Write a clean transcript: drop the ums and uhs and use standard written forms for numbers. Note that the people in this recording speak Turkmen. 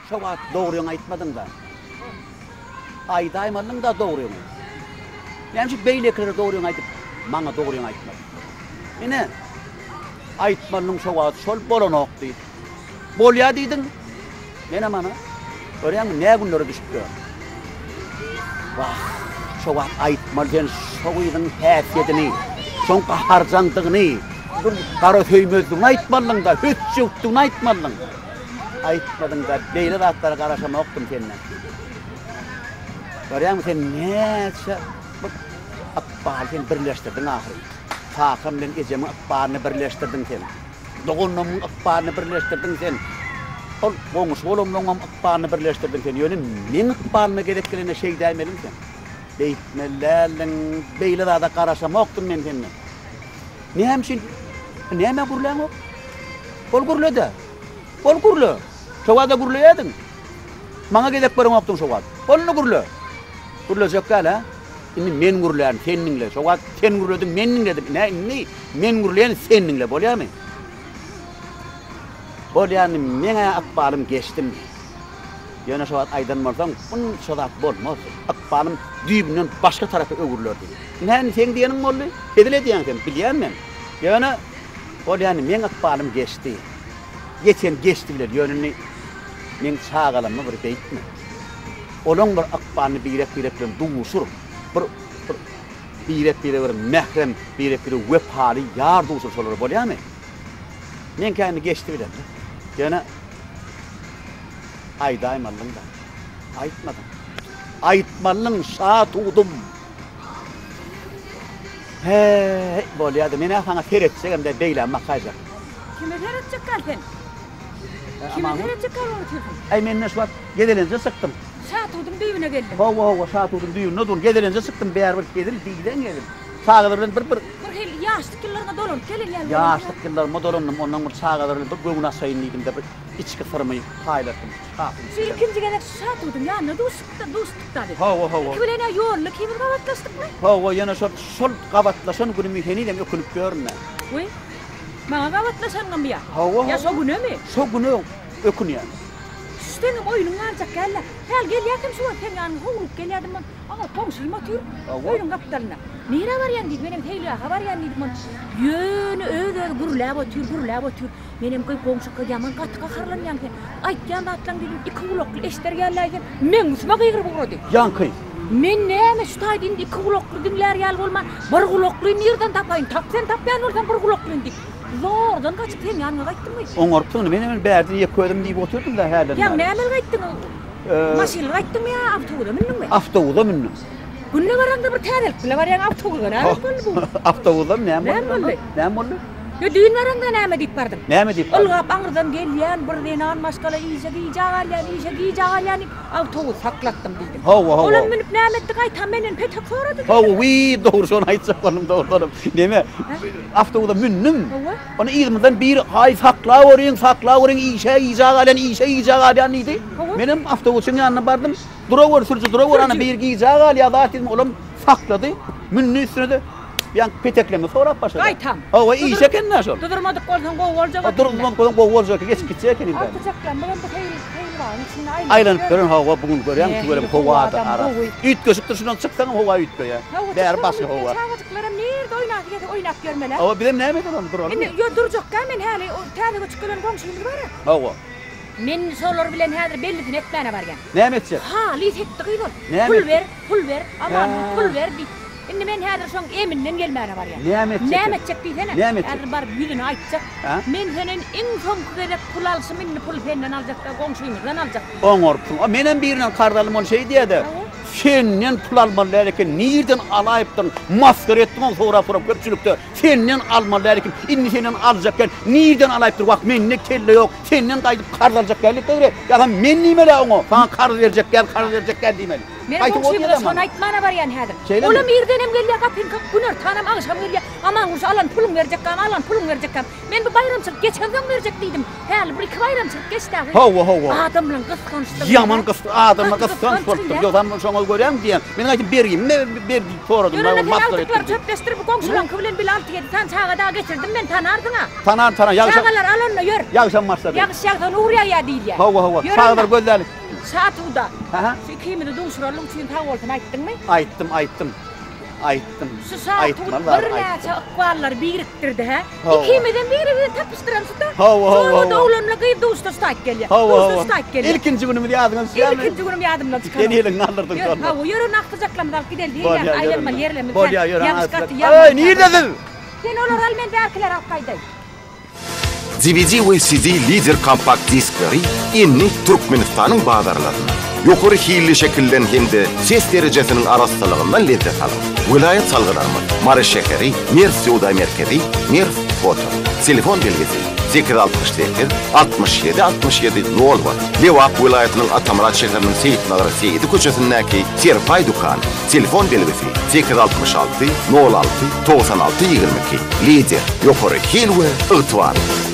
Şo wagt dogryňy aýtmadyň-da. Aýdaýmalyň-da dogryňy. Näme üçin beýlekilere dogryňy aýdyp, maňa dogryňy aýtmadyň? Ine, aýtmalyň şo wagt şol bolanok diýip. Bolýa diýdiň. Menem ana, görýäňmi, nä günlere düşüp ýörün. Wah, şo wagt aýtmaly sen şo gyzyň häsiýetini, şoň gaharjaňdygyny, bir garasöýmezligini aýtmalydyň-da, hötjetdigini aýtmalydyň. Aýtmadyň-da, beýle zatlara garaşamokdym senden. Görýäňmi, sen näçe bir ykbaly sen birleşdirdiň ahyry. Kakam bilen ejemiň ykbalyny birleşdirdiň sen. Doganlarymyň ykbalyny birleşdirdiň sen. Ol goňşy bolanlaryňam ykbalyny birleşdirdiň sen. Ýöne meň ykbalyma gezek gelende şeýdäýmeliň sen. Beýtmeli däldiň, beýle zada garaşamokdym men senden. Näme üçin? Nämä gürläňok? Bol gürle-de. Bol gürle. Şo wagt-a gürleýärdiň. Maňa gezek bereňokdyň şo wagt. Bol indi gürle. Gürlejek däl-ä? Indi men gürlärin, sen diňle. Şo wagt sen gürlediň, men diňledim. Ine, indi men gürleýän, sen diňle. Bolýarmy? Bolýar indi, meň-ä ykbalym geçdi indi. Ýöne şo wagt aýdan bolsaň, munça zat bolmazdy. Ykbalym düýbünden başga tarapa öwrülerdi. Ine, indi seň diýeniň boldy. Hezil edýäň sen, bilýän men. Ýöne bolýar indi, meň ykbalym geçdi. Geçen geçdi biler, ýöne indi meň çagalammy bir beýtme. Olaň bir ykbalyny birek-birek bilen duşur. Bir bir birek-birege bir mährem, birek-birege wepaly ýar duşur şolara bolýarmy? Meňkä indi geçdi biler-de. Ýöne aýdaýmalydyň-da. Aýtmadyň. Aýtmalydyň, şa tudum. Heý, bolýa-da, men-ä saňa seretjegem däl, beýläm bakaýjak. Kime seretjek gal sen? Kime seretjek gal otyrsyň? Äý, men-de şu wagt gezelenje çykdym. Şatuduň düýbüne geldiň. Hawa, hawa, şatuduň düýbünde durun. Gezelenje çykdym, bäribir hezil, diýseň hezil. Çagalar bilen bir-bir. Bir hili ýaşlyk ýyllaryňa dolanyp gelen ýaly boldy. Ýaşlyk ýyllaryma dolandym, ondan bir çagalar bilen bir göwün açaýyn diýdim-de, bir içki syrymy paýlaşdym. Şu ilkinji gezek şu Şatuduň ýanynda duşupdyk, duşduk-da biz. Hawa, hawa. Ilki bilen-ä ýolda ikimiz gabatlaşdykmy? Hawa, ýöne şol, şol gabatlaşan günümi henizem ökünip ýörün men. Wiý, maňa gabatlaşanyňamy ýa? Hawa, hawa. Ýa şo günemi? Şo güne ökünýän. Şu seňem oýnuň galjak däl-le. Häli gelýärkäm şu wagt seň ýanyňa howlugyp gelýärdim men. Aňa goňşym otyr, öýüniň gapdalynda. Nirä barýaň diýdi, menem seýilgähe barýan diýdim. Ol ýöne öz-özi gürläp otyr, gürläp otyr. Menem gyz goňşyka ýaman gaty gaharlanýaň sen. Aýtýan zatlaň diýdim, iki gulakly eşder ýaly sen. Meň üstüme gygyryp ugrady. Ýaňky. Men näme şu taýda indi iki gulakly diňlär ýaly bolman, bir gulakly nirden tapaýyn, tap sen tapýan bolsaň bir gulaklyny diýip, zordan gaçyp seň ýanyňa gaýtdym gyz. Oňarypsyň indi, menem indi bärden ýeke özüm diýip otyrdym-da hälden bäri. Ýa nämeli gaýtdyň? Maşynly gaýtdyňmy ýa awtobusa mündüňmi? Awtobusa mündüm. Günde baraňda bir täzelik bile barýaň awtobusa näme boldy bu? Awtobusam näme boldy? Näme boldy? Näme boldy? Ýa düýn baraňda näme diýip bardyň? Näme diýip bardym? Ylgap aňyrdan gelýän bir zenan maşgala işe gijä galýan, işe gijä galýan diýip awtobus saklatdym diýdim. Hawa, hawa. Olam münüp näme etdi gaýtam menden petek sorady. Hawa, wiý, dogry şony aýtjak boldum dogrudanam. Neme, awtobusa mündüm. Hawa. Ony yzymyzdan biri, Haý, saklaweriň, saklaweriň, işe gijä galýan, işe gijä galýan diýdi. Hawa. Menem awtobusyň ýanyna bardym. Durawer, sürüji, durawer, ana biri gijä galýar zat diýdim, olam saklady. Mündi üstüne-de, ýaňky peteklerini sorap başlady. Gaýtam. Hawa, iş eken-dä şol. Durdurmadyk bolsaň gowy boljak eken. Durdurmadyk bolsaň gowy boljak eken, geçip gitjek eken indi. Agtyjaklarymyzam bu seýil, seýilbagyň içinde aýlanyp Aýlanyp ýören, hawa, bu gün görýäň, tüweleme howa-da Howa-da gowy. Üýtgeşikdir, şundan çyksaňam howa üýtgeýär. Hawa, Bäri çyksaňam başga üýtgeýär, howa. çagajyklaram nirde oýnasy gelse oýnap ýörmeli-ä. Hawa, bizem näme edeli onda, duralymy? Indi, ýo, durjak-da men häli, o täze göçüp gelen goňşymyz bar-a. Hawa. Men şolar bilen häzir bellisini etmäne barýan. Näme etjek? Halys etdi gyz ol. Näme Pul etdi? ber, pul ber, Amangül Hä. pul ber diýip. Indi men häzir şoň eminden gelmäne barýan. Näme etjek? Näme etjek diýsene? Näme etjek? Häzir baryp ýüzüne aýtjak. Hä? Men senden iň soňky gezek pul alşym, indi puly senden aljak däl, goňşymyzdan aljak diýip. Oňarypsyň. A menem birinden karz aldym, ol şeý diýýär-de, Hawa. Senden pul almaly däl eken, nirden alaýypdyň, masgara etdiň ony sorap-sorap köpçülikde. Senden almaly däl eken, indi senden aljak däl, nirden alaýypdyr, wah, mende kelle ýok, senden gaýdyp karz aljak däl diýip-de, ýa-da men diýmeli-ä oňa, saňa karz berjek däl, karz berjek däl diýmeli. Men Gaýtam goňşymyza ot şony ýedem. aýtmana barýan häzir. Şeýlemi? Olam irdenem gelýär gapyny kakyp, günortanam, agşam gelýär. Amanguş alan puluň berjekkäm, alan puluň berjekkäm. Men bu baýramçylyk geçensoň berjek diýdim. Häli bir iki baýramçylyk geçdi ahyry. Hawa, hawa. Adamlaň gysgançlygy. Ýaman gys, adamlar Gaty gysganç gysganç bolupdyr. diýýär. Ýogsam şoňa görýäňmi diýýän. Men gaýtam bergimi ber diýip soradym. Ýör onda Ol sen masgara agtyklary etdi. çöpleşdir bu goňşulaňky bilen bile alty-ýedi sany çaga dagy getirdim men tanarsyň-a. Tanar, tanar. Ýagşam. Çagalar al onda ýör. Ýagşam başlady. Ýagyş ýagsa nur ýagýar diýilýär. Hawa, hawa. Ýör Çagalar onda. gözlälik. Şatuda. Aha. Şu ikimizi duşuranlyk üçin sag bolsun aýtdyňmy? Aýtdym, aýtdym. Aýtdym. Şu Şatut Aýtmaly zady aýtdym. birnäçe ykballary birikdirdi, hä? Hawa. Ikimizem biri-birini tapyşdyran şu-da. Hawa, hawa, Şol hawa. oglanla gyz duşdy şu taýyp gelýär. Hawa, Duşdy hawa. şu taýyp gelýär. Ilkinji günümiz ýadyňa düşýärmi? Ilkinji günüm ýadymdan çykanok. Sen eliňi aldyrdyň Ýör, şonda. hawa, ýör onda agtyjaklarymyzy alyp gideli. Bolýar, Heýem, ýör aýlanmaly onda. ýerlerimiz Bolýar, kän. ýör, Ýagyş agtyjak. gaty ýaman. Eý, nirde siz? Sen olary al, men bärkileri alyp gaýdaýyn. DVD we CD Lider kompakt diskleri indi Türkmenistanyň bazarlarynda. Ýokary hilli şekilden hem-de ses derejesiniň arassalygyndan lezzet alyň. Welaýat salgylarymyz, Mary şäheri, Merw söwda merkezi, Merw foto. Telefon belgisi, 868 67 67 nol bir. Lebap welaýatynyň Atamyrat şäheriniň Seýitnazar Seýidi köçesindäki Serpaý dükany. Telefon belgisi, 866 nol alty 96 22. Lider, ýokary hil we ygtybarlylyk.